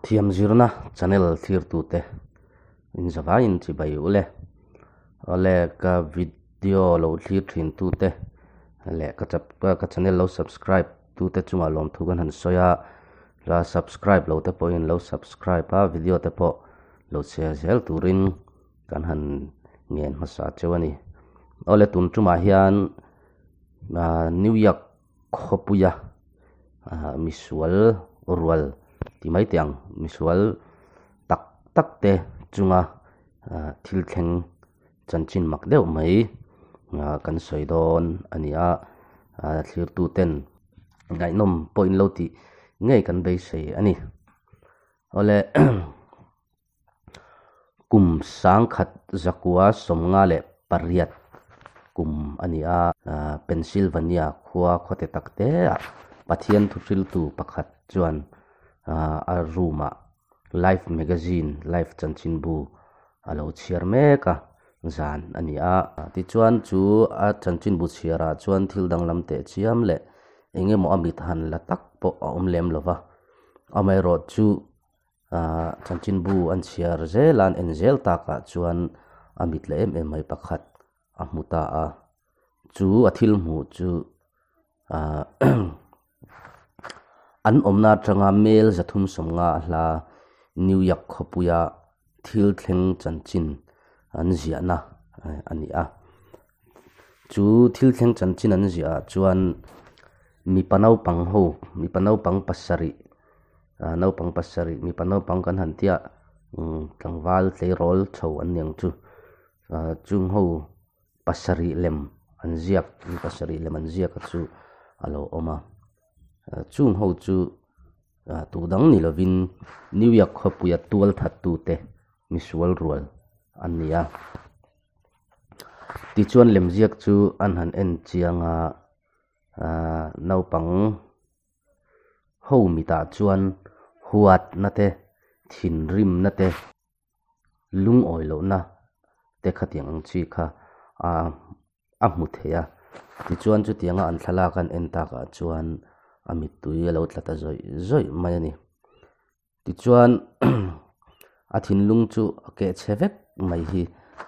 Thiam zirna channel thlirtute inzavaiin chibai u le. Awle ka video lo thlir thintute leh ka chap ka channel lo subscribe tute chungah lawmthu kan han sawi a, la subscribe lo te pawhin lo subscribe a video te pawh lo chhiar zel turin kan han ngen hmasa cheu a ni. Awle tun tumah hian New York khawpuia misual rual ti mai teh ang misual tak tak te chunga thil thleng chanchin mak deuh mai kan sawi dawn a ni a thlirtu ten ngaihnawm pawh in lo tih ngei kan beisei a ni. Awle Kum 1958 kum a ni a, Pennsylvania khua khawte tak teah Pathian thuhriltu pakhat chuan a room-ah Life magazine, Life chanchinbu a lo chhiar mek a, zan a ni a. Tichuan chu a chanchinbu chhiarah chuan thil danglam teh chiam leh eng emaw a mit han la tak pawh a awm lem lo va, amaherawhchu Ahh chanchinbu an chhiar zel a an en zel takah chuan a mit la em em mai pakhat a hmu ta a chu a thil hmuh chu ahh an awmna atanga mel 350 a hla New York khawpuia thil thleng chanchin an ziahna a ni a chu thil thleng chanchin an ziah ah chuan mipa naupang ho mipa naupang pasarih ah naupang pasarih mipa naupang kan han tia umm tlangval tleirawl chho an niang chu ah chung ho pasarih lem an ziak mi pasarih lem an ziak a chu a lo awm a chung ho chu ah tu dang ni lovin New York khawpuia tual that tute misual rual an ni a tichuan lemziak chu an han en chiang a ah naupang. Ho mitah chuan huatna te, thinrimna te, lungawi lohna te khatiang ang chi kha a hmu thei a. Tichuan chutianga an thlalak an en takah chuan a mittui a lo tla ta zawih zawih mai a ni. Tichuan a thinlung chu a keh chhe vek mai hi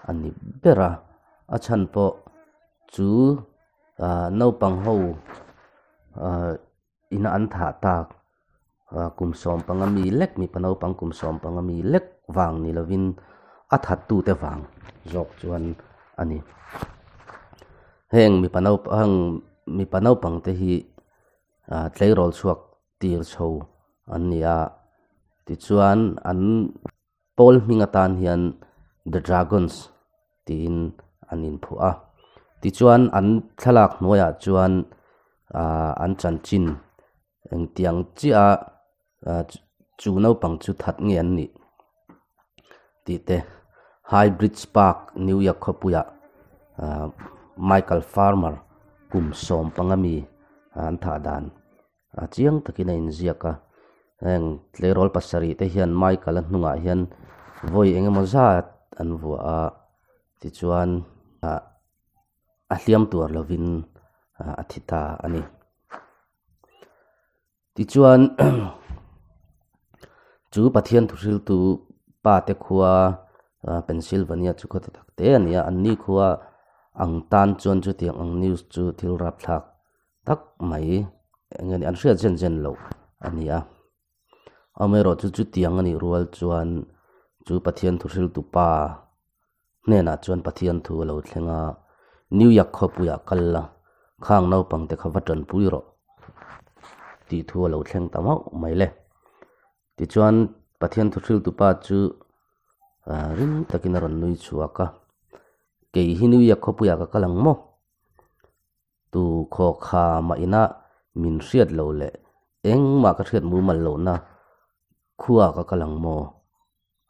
a ni ber a, a chhan pawh chu ah naupang ho ah ina an thah tak ah kum 15 mi lek mipa naupang kum 15 mi lek vang ni lovin a thattute vang zawk chuan a ni. Heng mipa naupang mipa naupang te hi ah tleirawl chhuak tir chho an ni a, tichuan an pawl hming atan hian The Dragons tiin an inphuah a, tichuan an thlalak hnuaiah chuan ahh an chanchin engtiang chiah a chu naupang chu that nge an nih tih te High Bridge Park New York khawpuiah ahh Michael Farmer kum 15 mi an thah dan. A chiang takin a inziak a, heng tleirawl pasarih te hian Michael a hnungah hian vawi eng emaw zat an vuah a, tichuan ah a hliam tuar lovin a thi ta a ni. Tichuan chu Pathian thuhriltu pa te khua Pennsylvania chu khaw ti tak te a ni a, anni khua ang tan chuan chutiang ang news chu thil rapthlak tak mai eng nge ni an hriat zen zen loh a ni a amaherawh chu chutiang a nih rual chuan chu Pathian thu hriltu pa hnenah chuan Pathian thu a lo thleng a New York khawpuiah kal la khang naupang te kha va tanpui rawh tih thu a lo thleng ta mauh mai le tichuan Pathian thu hriltu pa chu ring takin a rawn nui chhuak a kei hi New York khawpuiah ka kal ang maw. Tu khaw kha mah ina min hriat lo leh engmah ka hriat mumal lohna khua ka kal ang maw?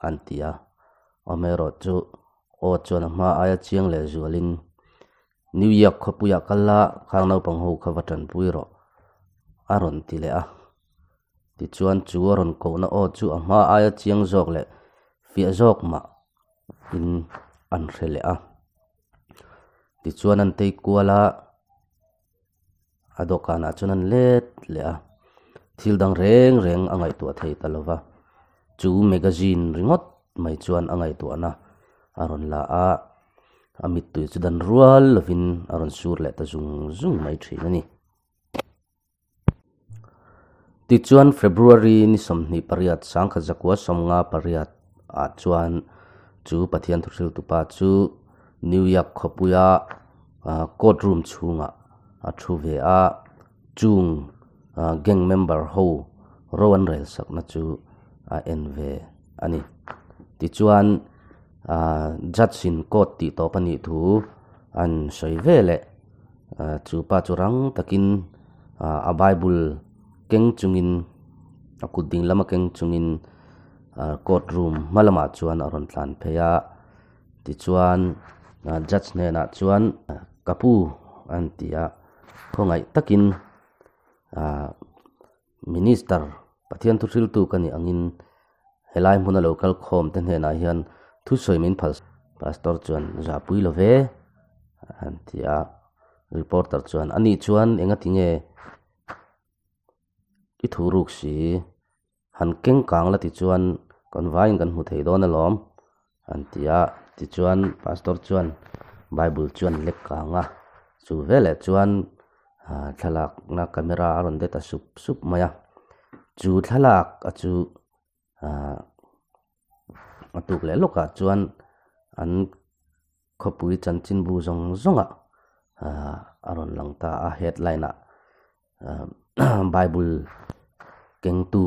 an ti a. Amaherawh chu aw chuan a hma aia chiang leh zualin New York khawpuiah kal la, khang naupang ho kha va tanpui rawh a rawn ti leh a. Tichuan chu a rawn kohna aw chu a hma aia chiang zawk leh fiah zawk mah in an hre leh a. Tichuan an tei kual a, a dawhkanah chuan an let leh a, thil dang reng reng a ngaihtuah thei ta lo va. Chu magazine ringawt mai chuan a ngaihtuahna a rawn la a, a mittui chu dan rual lovin a rawn sur leh ta zung zung mai thin a ni. Tichuan February ni 28 1958 ah chuan chu Pathian thuhriltupa chu New York khawpuia court room chhungah a thu ve a, chung gang member ho ro an rel sakna chu a en ve a ni. Tichuan judge in court tih tawp a nih thu an sawi ve leh. Chu pa chu rang takin a bible keng chungin a kut ding lama keng chungin court room hma lamah chuan a rawn tlan phei a tichuan judge hnenah chuan ka pu an ti a khawngaih takin ahh minister Pathian thu hriltu ka nih angin helai hmuna lo kal khawm te hnenah hian thusawi min phal pastor chuan zahpui lo ve an ti a reporter chuan ani chuan enga tinge i thu ruk si han keng kang la tichuan kan vaiin kan hmu thei dawn alawm an ti a tichuan pastor chuan bible chuan lek kang a chu veleh chuan ah thlalak na camera a rawn det a sup sup mai a chu thlalak a chu ah a tuk leh lawkah chuan an khawpui chanchinbu zawng zawngah ah a rawn lang ta a headline ah bible kengtu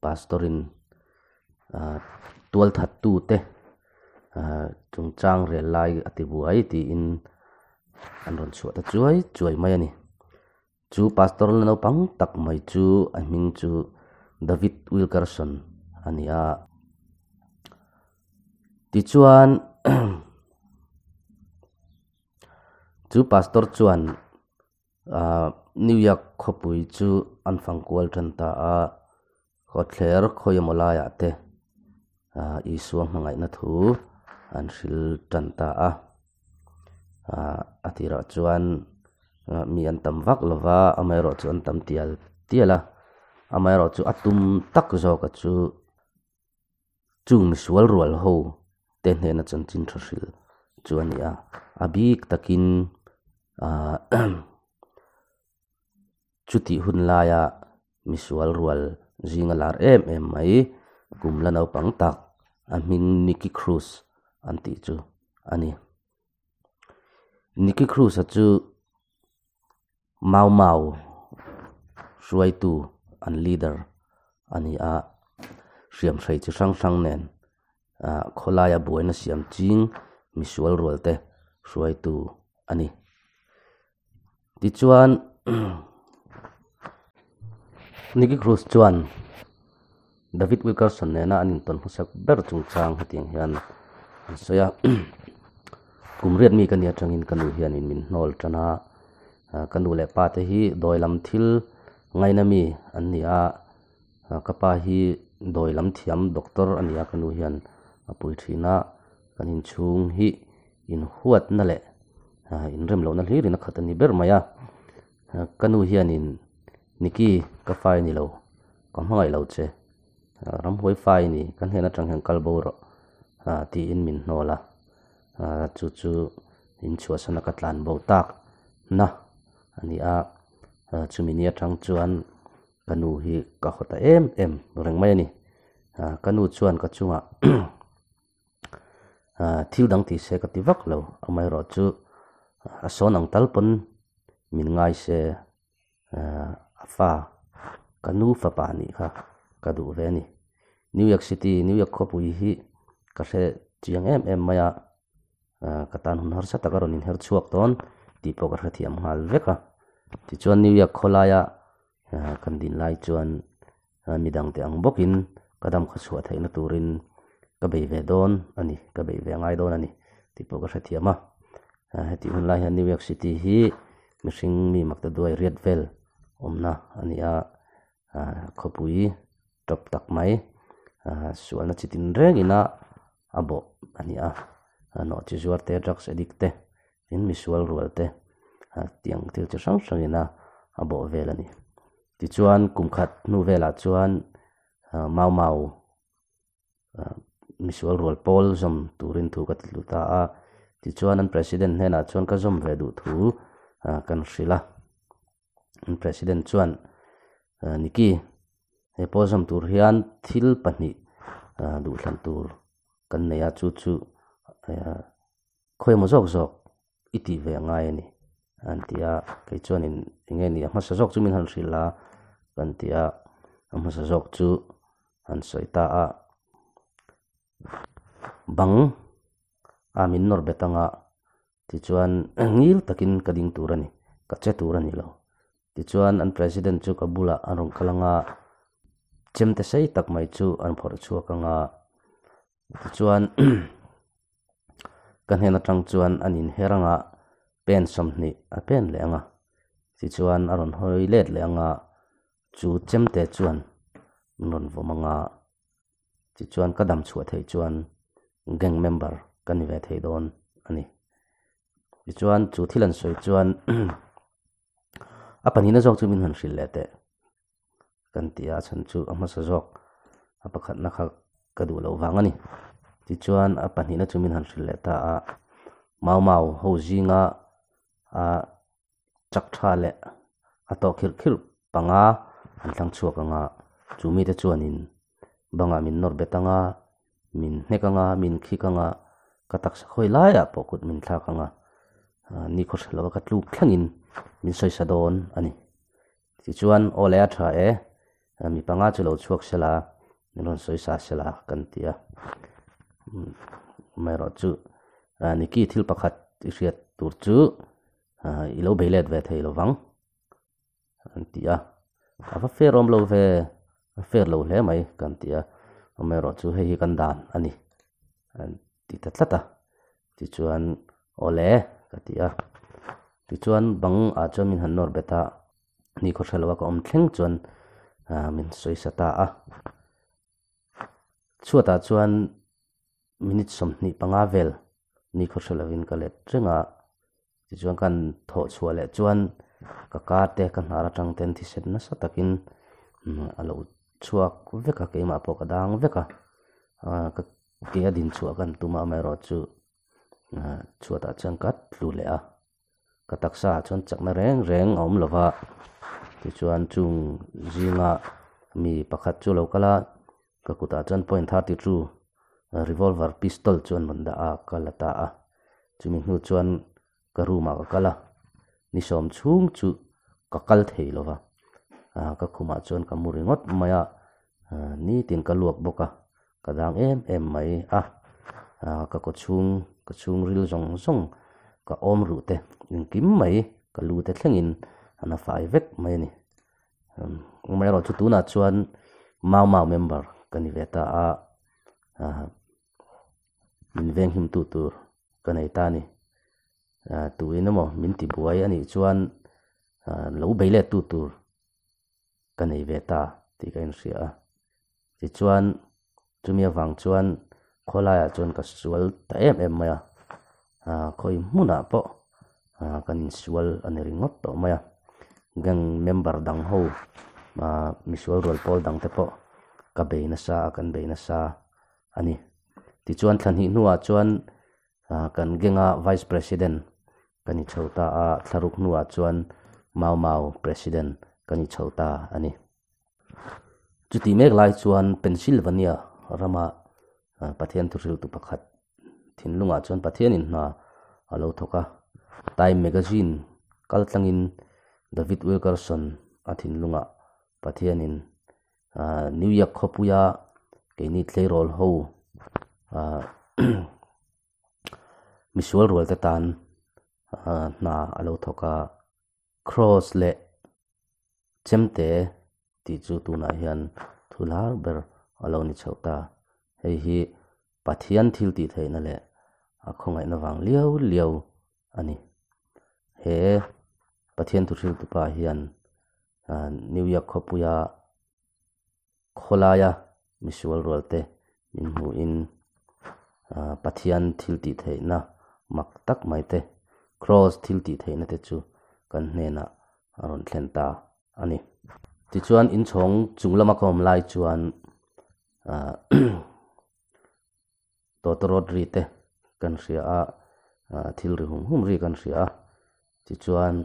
pastor in ah tualthattu te ah chungchang rel lai a ti buai tiin an rawn chhuah ta chuai chuai mai a ni. Chu pastor la naupang tak mai chu a hming chu David Wilkerson a ni a. Tichuan chu pastor chuan ah New York khawpui chu an fang kual tan ta a, kawtthler khawi emaw laiah te ah Isua hmangaihna thu an hril tan ta a. Ah a tirah chuan mi an tam vak lo va amaherawhchu an tam tial tial a amaherawhchu a tum tak zawk a chu chung misual rual ho te hnena chanchin tha hril chu a ni a a bik takin ah chutih hun laia misual rual zinga lar em em mai kum la naupang tak a hming Nicky Cruz an tih chu a ni. Nicky Cruz-a chu Mau Mau hruaitu an leader a ni a, hriamhrei chi hrang hrang nen ah khawlaia buaina siam ching misual rual te hruaitu a ni. Tichuan Nicky Cruz chuan David Wilkerson nena an intawn hmasak ber chungchang hetiang hian an sawi a, Kum riat mi ka ni atangin ka nu hianin min hnawl tan a, ka nu leh pa te hi dawi lam thil ngaina mi an ni a, ka pa hi dawi lam thiam doctor a ni a ka nu hian a pui thin a, kan inchhung hi inhuatna leh inrem lohna hlir in a khat a ni ber mai a, ka nu hianin Nicky ka fai ni lo, ka hmangaih lo che, ramhuai fai ni, ka hnen atang hian kal bo rawh tiin min hnawl a, chu chu in chhuahsana ka tlan bo tak na a ni a, chumi ni atang chuan ka nu hi ka haw ta em em reng mai a ni, ka nu chuan ka chungah Ah thil dang tih se ka ti vak lo amaherawhchu a sawn ang tal pawn min ngai se ah a fa ka nu fapa nih kha ka duh ve a ni. New York City New York khawpui hi ka hre chiang em em mai a ah ka tan hun harsa tak a rawn inher chhuak dawn tih pawh ka hrethiam nghal vek a tichuan New York khawlaia ah kan din lai chuan midang te ang bawkin ka dam khaw chhuah theihna turin ka bei ve dawn a ni ka bei ve ngai dawn a ni tih pawh ka hrethiam a hetih hun lai hian New York City hi mihring mi makta duai riat vel awmna a ni a khawpui tawp tak mai sualna chi tin rengin a a bawh a ni a nawh chi zuar te drugs addict te tin misual rual te tiang thil chi hrang hrangin a a bawh vel a ni. Tichuan kum khat hnu velah chuan Mau Mau. Misual rual pawl zawm turin thu ka ti tlu ta a. Tichuan an President hnenah chuan ka zawm ve duh thu kan hrilh a. An President chuan, Niki, he pawl zawm tur hian thil pahnih duhthlan tur kan nei a, chu chu khawimaw zawk zawk i tih ve a ngai a ni an ti a, kei chuanin eng nge ni a hmasa zawk chu min han hrilh a kan ti a, a hmasa zawk chu an sawi ta a, bang a min nawr bet anga tichuan ngil takin ka ding tur a ni, ka che tur a ni lo. Tichuan an president chu ka bulah a rawn kal anga chemte sei tak mai chu an phawrh chhuak anga tichuan Ka hnen atang chuan an inher anga pen 20 a pen leh anga, tichuan a rawn hawi let leh anga chu chemte chuan min rawn vawm anga, tichuan ka dam chhuah theih chuan gang member ka ni ve thei dawn a ni. Tichuan chu thil an sawi chuan a pahnihna zawk chu min han hrilh leh teh. Kan ti a, a chhan chu a hmasa zawk a pakhatna kha ka duh loh vang a ni. Tichuan a pahnihna chu min han hrilh leh ta a, Mau Mau ho zinga a chak tha leh a tawh khirh khirh panga an thlang chhuak ang a, chu mite chuanin bangah min nawr bet ang a, min hnek ang a, min khik ang a, ka taksa khawi laiah pawh kut min thlak ang a, ni khaw hre lova ka tluk thlengin min sawisa dawn a ni. Tichuan, aw le a tha e, mi panga chu lo chhuak sela, min rawn sawi sa sela kan ti a. Amaherawh chu Niki thil pakhat i hriat tur chu i lo bei let ve thei lo vang an ti a. A va fair awm lo ve, a fair lo hle mai kan ti a. Amaherawh chu hei hi kan dan a ni an ti ta tlat a. Tichuan, aw le ka ti a. Tichuan bang ah chuan min han nawr bet a, ni khaw hre lo a ka awm thleng chuan min sawi sa ta a. Chhuatah chuan minute 25 vel ni khaw hre lovin ka let reng a. Tichuan kan thawh chhuah leh chuan ka ka te ka hnar atang ten thisen nasa takin a lo chhuak vek a, keimah pawh ka dang vek a. Ka ke a din chhuah kan tum a, amaherawh chu chhuatah chuan ka tlu leh a, ka taksa ah chuan chakna reng reng a awm lo va, tichuan chung zinga mi pakhat chu a lo kal a, ka kutah chuan point 32 revolver pistol chu an rawn dah a, ka la ta a, chumi hnu chuan ka room ah ka kal a, ni sawm chhung chu ka kal thei lo va, ka khumah chuan ka mu ringawt mai a, nitin ka luak bawk a. Ka dang em em mai a, ka kaw chhung, ka chhungril zawng zawng, ka awm ruh te engkim mai ka lu te thlengin a na fai vek mai a ni. Amaherawh chu tunah chuan Mau Mau member ka ni ve ta a, min venghim tu tur ka nei ta a ni. Tuin emaw min tibuai a nih chuan lo bei let tu tur ka nei ve ta tih ka inhria a. Tichuan, chumi avang chuan khawlaiah chuan ka sual ta em em mai a, khawi hmunah pawh kan insual a ni ringawt tawh mai a. Gang member dang ho misual rual pawl dang te pawh ka bei nasa a, kan bei nasa a ni. Tichuan, thla hnih hnuah chuan kan gang-a vice president Ka ni chho ta a, thlaruk hnuah chuan Mau Mau President ka ni chho ta a ni. Chutih mek lai chuan Pennsylvania rama Pathian thuhriltu pakhat thinlungah chuan Pathianin hna a lo thawk a. Time Magazine kal tlangin David Wilkerson a thinlungah Pathianin New York khawpuia keini tleirawl ho Misual rual te tan hna a lo thawk a, cross leh chemte tih chu tunah hian thu lar ber a lo ni chhoh ta. Hei hi Pathian thil tih theihna leh a khawngaihna vang liau liau a ni. He Pathian thuhriltupa hian New York khawpuia Khawlaia misual rualte min hmuhin Pathian thil tih theihna mak tak mai te, Kraws thil tih theihna te chu kan hnenah a rawn thlen ta a ni. Tichuan inchhawng chung lama ka awm lai chuan Tawtawrawt ri te kan hria a, thil ri hum hum ri kan hria a, tichuan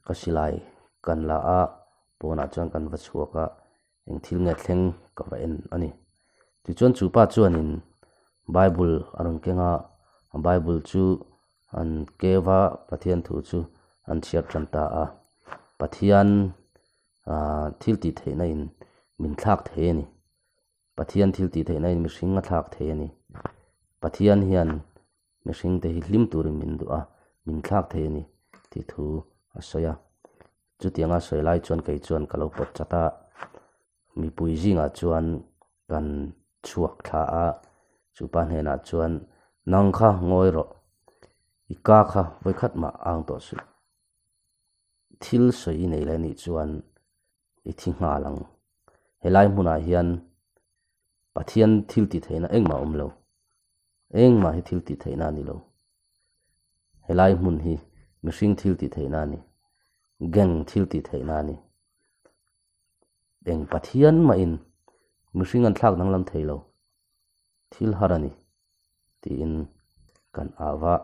ka silai kan la a, pawnah chuan kan va chhuak a, eng thil nge thleng ka va en a ni. Tichuan chu pa chuanin Bible a rawn keng a, Bible chu an keu a, Pathian thu chu an chhiar tan ta a, Pathian thil tih theihna in min thlak thei a ni. Pathian thil tih theihna in mihring a thlak thei a ni. Pathian hian mihring te hi hlim turin min duh a, min thlak thei a ni tih thu a sawi a. Chutianga sawi lai chuan kei chuan ka lo pawt chat a, mipui zingah chuan kan chhuak thla a, chupa hnenah chuan nang kha ngawi rawh, i ka kha vawikhat mah ang tawh suh. Thil sawi i nei leh nih chuan i thi nghal ang. Helai hmunah hian Pathian thil tih theihna engmah a awm lo. Engmah hi thil tih theihna a ni lo. Helai hmun hi mihring thil tih theihna a ni. Gang thil tih theihna a ni. Eng Pathian mahin mihring an thlak danglam thei lo. Thil har a ni tiin kan au va.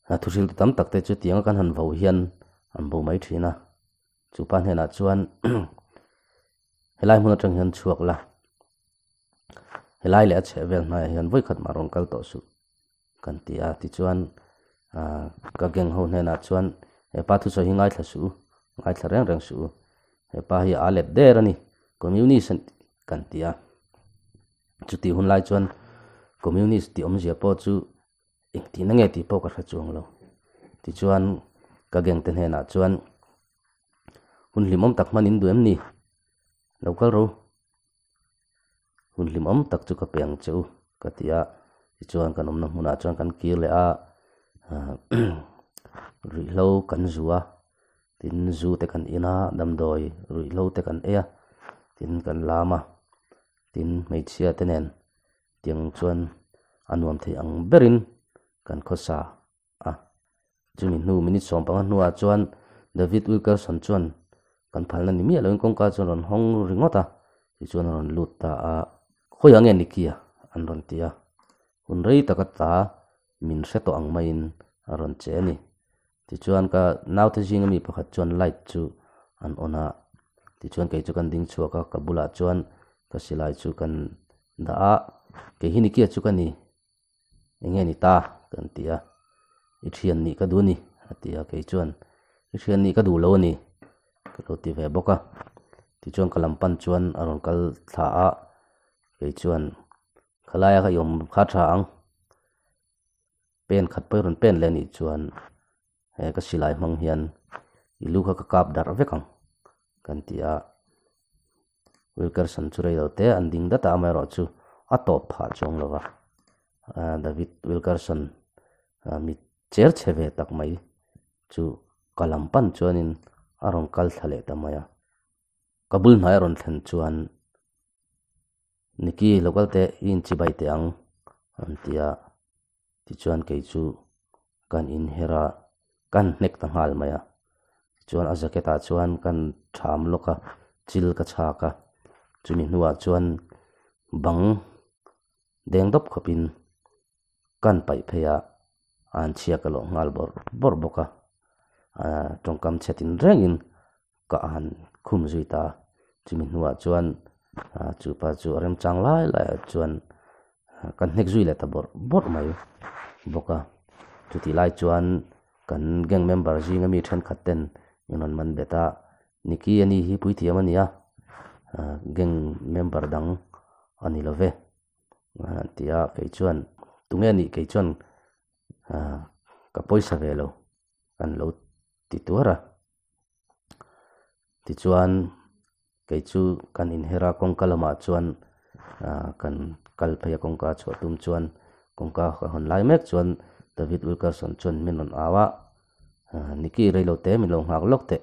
Thuhriltu tam tak te chu tianga kan han vo hian an bo mai thin a. Chu pa hnenah chuan helai hmun atang hian chhuak la, helai leh a chheh vel hnaiah hian vawi khat mah rawn kal tawh suh kan ti a. Tichuan ka gang ho hnenah chuan hepa thusawi hi ngaithla suh u, ngaithla reng reng suh u, hepa hi a let der a ni, communist kan ti a. Chutih hun lai chuan communist tih awmzia pawh chu engtihna nge tih pawh ka hre chuang lo. Tichuan ka gang te hnenah chuan hun hlimawm tak hman in duh em ni? Lo kal ro. Hun hlimawm tak chu ka pe ang che u ka ti a. Tichuan kan awmna hmunah chuan kan kir leh a, ruihhlo kan zu a, tin zu te kan in a, damdawi ruihhlo te kan ei a, tin kan lam a, tin hmeichhia te nen Tiang chuan a nuam thei ang berin kan khawsa a. Chumi hnu minute 15 hnuah chuan David Wilkerson chuan kan phalna ni miah loin kawngka chuan rawn hawng ringawt a, tichuan a rawn lut ta a. Khawiah nge Nicky-a? an rawn ti a. Hun rei taka ta min hre tawh ang maiin a rawn che a ni. Tichuan ka naute zinga mi pakhat chuan light chu an on a, tichuan kei chu kan ding chhuak a, ka bulah chuan ka silai chu kan dah a, kei hi Nikia chu ka ni, eng nge ni ta? kan ti a, i thian nih ka duh a ni a ti a, kei chuan i thian nih ka duh lo a ni ka lo ti ve bawk a, tichuan ka lam pan chuan a rawn kal thla a, kei chuan khalaia ka i awm kha tha ang. Pen khat pawh i rawn pen leh anih chuan he ka silai hmang hian i lu kha ka kap darh vek ang kan ti a. Wilkerson chu rei lo te an ding dat a, amaherawhchu a tawp phah chuang lo va. David Wilkerson mi cher chhe ve tak mai chu ka lam pan chuanin a rawn kal thla leh ta mai a. Ka bul hnai a rawn thlen chuan Nicky lo kal teh i inchibai teh ang an ti a, tichuan kei chu kan inher a, kan hnek ta nghal mai a, tichuan a jacket ah chuan kan tham lawk a, chil ka chhak a, chumi hnuah chuan bang deng dawp khawpin kan paih phei a, an chhia ka lawh nghal bawrh bawrh bawk a, tawngkam chhe tin rengin ka han khum zui ta a, chumi hnuah chuan chu pa chu a remchang lai laiah chuan kan hnek zui leh ta bawrh bawrh mai bawk a, chutih lai chuan kan gang member zinga mi thenkhat ten min rawn man bet a, Nicky ani hi puithiam a ni a, gang member dang a ni lo ve. An ti a, kei chuan tunge nih kei chuan ka pawisa ve lo kan lo ti tuar a. Tichuan kei chu kan inher a kawngka lamah chuan kan kal phei a kawngka chhuah tum chuan kawngka ka hawn lai mek chuan David Wilkerson chuan min rawn au a, Nicky reilo te min lo nghak lawk teh,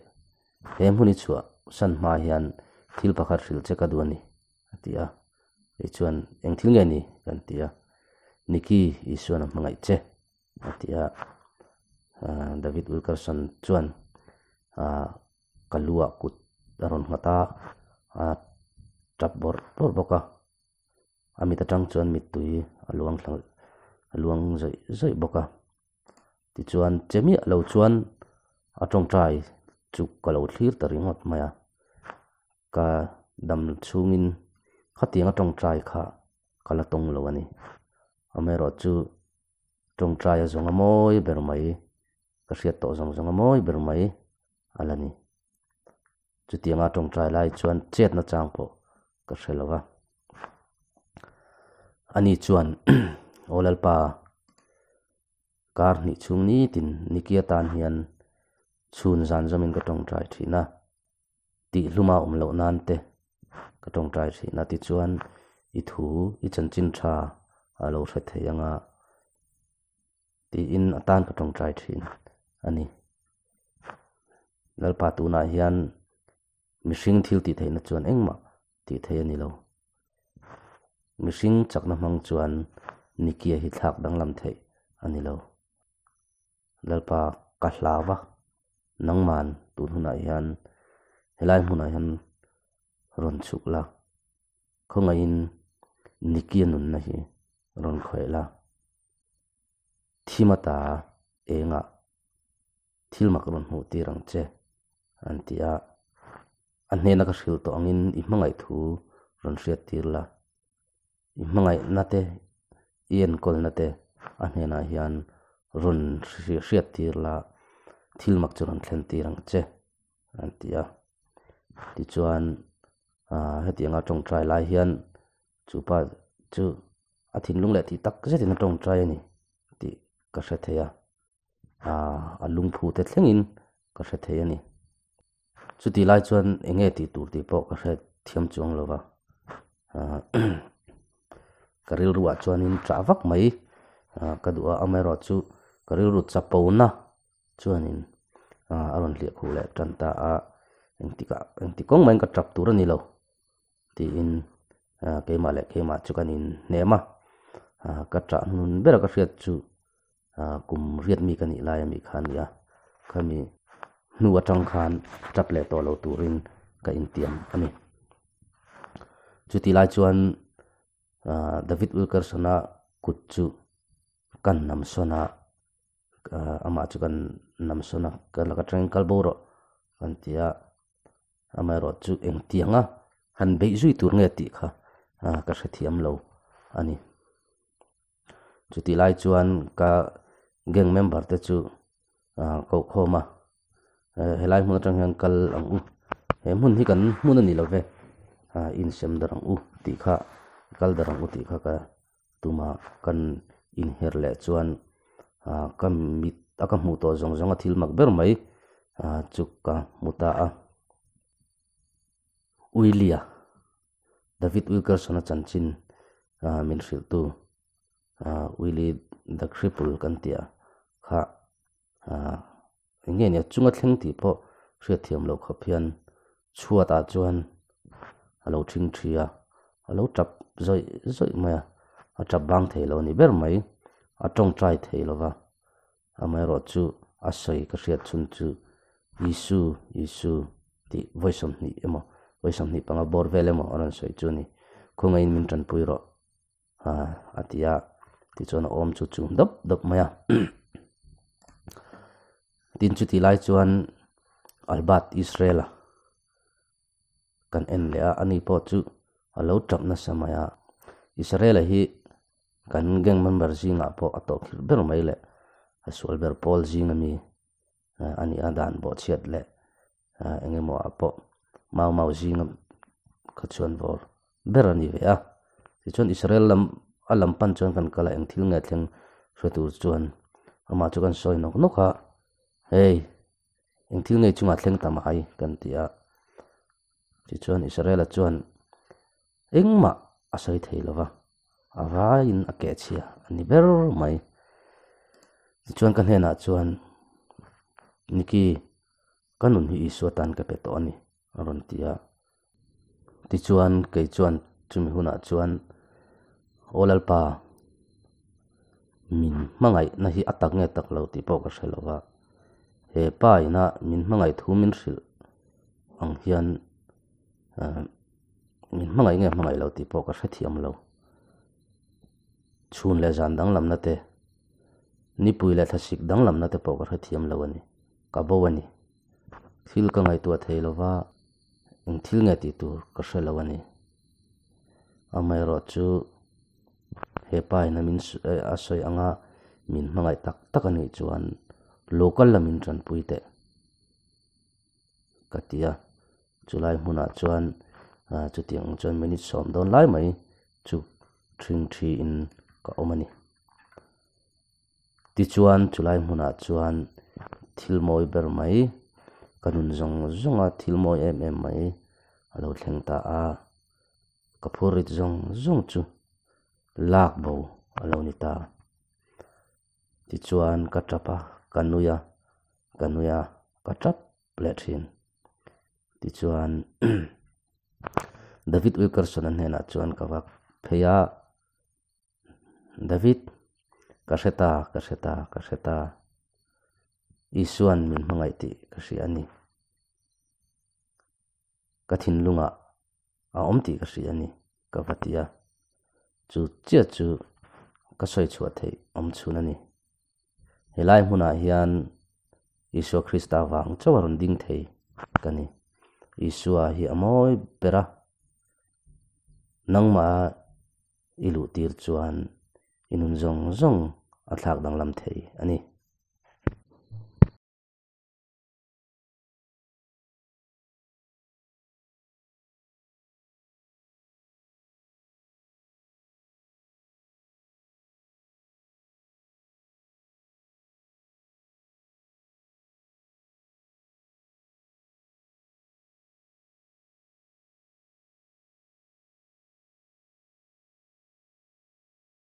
he hmun i chhuah san hma hian thil pakhat hrilh che ka duh a ni a ti a. Kei chuan eng thil nge ni? kan ti a, Nicky Isuan a hmangaih che a ti a, David Wilkerson chuan ka lu ah kut a rawn nghat a, a tap bawrh bawrh bawk a. A mit atang chuan mittui a luang thla a luang zawih zawih bawk a. Tichuan che miah lo chuan a tawngtai chu ka lo thlir ta ringawt mai a. Ka dam chhungin khatiang a tawngtai kha ka la tawng lo a ni. Amaherawhchu tawngtai a zawng a mawi ber mai, ka hriat tawh zawng zawng a mawi ber mai a la ni. Chutianga tawngtai lai chuan chetna chang pawh ka hre lo va. Ani chuan Aw Lalpa, kar hnih chhung nitin Nikia tan hian chhun zan zawmin ka tawngtai thin a, tihhluma awm loh nan te ka tawngtai thin a. Tichuan i thu, i chanchin tha a lo hre thei anga tiin a tan ka tawngtai thin a ni. Lalpa tunah hian mihring thil tih theihna chuan engmah tih theih a ni lo. Mihring chakna hmang chuan Nikia hi thlak danglam theih a ni lo. Lalpa ka hlau va, nangman tun hunah hian helai hmunah hian rawn chhuk la, khawngaihin Nikia nunna hi rawn khawih la. Thim ata engah thil mak rawn hmuh tir ang che an ti a, a hnena ka hrilh tawh angin i hmangaih thu rawn hriat tir la, i hmangaihna te i enkawlna te a hnenah hian rawn hriat tir la, thil mak chu rawn thlen tir ang che an ti a. Tichuan ah hetianga tawngtai lai hian chu pa chu a thinlung leh tih tak zetin a tawngtai a ni tih ka hre thei a. Aaa a lungphu te thlengin ka hre thei a ni. Chutih lai chuan eng nge tih tur tih pawh ka hre thiam chuang lo va, aaa ka rilruah chuanin chah vak mai ka duh a, amaherawhchu ka rilru chapona chuanin aaa a rawn hliah khuh leh tan ta a, engtikah engti kawng maiin ka tap tur a ni lo tiin aaa keimah leh keimah chu kan inhnem a, aaa ka chah hnun ber a ka hriat chu. Ah kum riat mi ka nih lai a mi kha a ni a, khami hnu atang khan tap leh tawh lo turin ka intiam a ni. Chuti lai chuan ah David Wilkerson-a kut chu kan nam sawn a, ah amah chu kan nam sawn a, ka laka atangin kal bo rawh kan ti a, amaherawhchu engtianga han beih zui tur nge tih kha ah ka hrethiam lo a ni. Chutih lai chuan ka gang member te chu ah koh khawm a, helai hmun atang hian kal ang u, he hmun hi kan hmun a ni lo ve, ah insem darh ang u tih kha kal darh ang u tih kha ka tum a, kan inher leh chuan ah ka mit a ka hmuh tawh zawng zawng a thil mak ber mai ah chu ka hmu ta a. Willie-a David Wilkerson-a chanchin min hrilhtu Willie the Cripple kan tih ah kha eng nge nia chunga thleng tih pawh hriatthiam loh khawp hian chhuat ah chuan a lo thing thi a, a lo tap zawih zawih mai a, a tap bang thei lo a ni ber mai, a tawngtai thei lo va, Amaherawhchu a sawi ka hriat chhun chu Isu, Isu tih vawi 20 emaw, vawi 25 bawr vel emaw a rawn sawi chu a ni. Khawngaihin min tanpui rawh a ti a, tichuan a awm chu chum dawp dawp mai a. Tin chutih lai chuan Albert Israel-a kan en leh a, ani pawh chu a lo tap nasa mai a. Israel-a hi Kan gang member zingah pawh a tawh khirh ber mai leh a sual ber pawl zing ami a nih a dan bawhchhiat leh eng emaw ah pawh mau mau zinga kha chuan vawr ber a ni ve a. Tichuan Israel lam a lam pan chuan kan kal a eng thil nge thleng hre tur chuan amah chu kan sawi nawk nawk a, hei eng thil nge chungah thleng ta mai kan ti a. Tichuan Israel-a chuan engmah a sawi thei lo va, a vaiin a keh chhia a ni ber mai. Tichuan ka hnenah chuan, Niki, ka nun hi Isua tan ka pe tawh a ni, a rawn ti a. Tichuan kei chuan chumi hunah chuan, Aw Lalpa, min hmangaihna hi a tak nge tak lo tih pawh ka hre lo va, he pa ina min hmangaih thu min hrilh ang hian min hmangaih nge hmangaih lo tih pawh ka hrethiam lo. Chhun leh zan danglamna te, nipui leh thlasik danglamna te pawh ka hrethiam lo a ni. Ka bo a ni. Thil ka ngaihtuah thei lo va, eng thil nge tih tur ka hre lo a ni. Amaherawhchu he pa in a min a sawi anga min hmangaih tak tak a nih chuan local la min tanpui teh ka ti a. Chulai hmunah chuan chutiang ang chuan minute sawm dawn lai mai chu ṭhingṭhi in ka awm a ni. Tichuan chulai hmunah chuan thil mawi ber mai ka nun zawng zawng a thil mawi em em mai a lo thleng ta a, ka phurrit zawng zawng chu lak bo a lo ni ta. Tichuan ka tap a, ka nui a, ka nui a, ka tap leh thin. Tichuan David Wilkerson-a hnenah chuan ka va phei a. David, ka hre ta, ka hre ta, ka hre ta. Isuan min hmangaih tih ka hria a ni. Ka thinlungah a awm tih ka hria a ni, ka va ti a. Chu chiah chu ka sawi chhuah theih awm chhun a ni. Helai hmunah hian Isua Krista vang chauh a rawn ding thei ka ni. Isua hi a mawi ber a, nangmah i luh tir chuan i nun zawng zawng a thlak danglam thei a ni.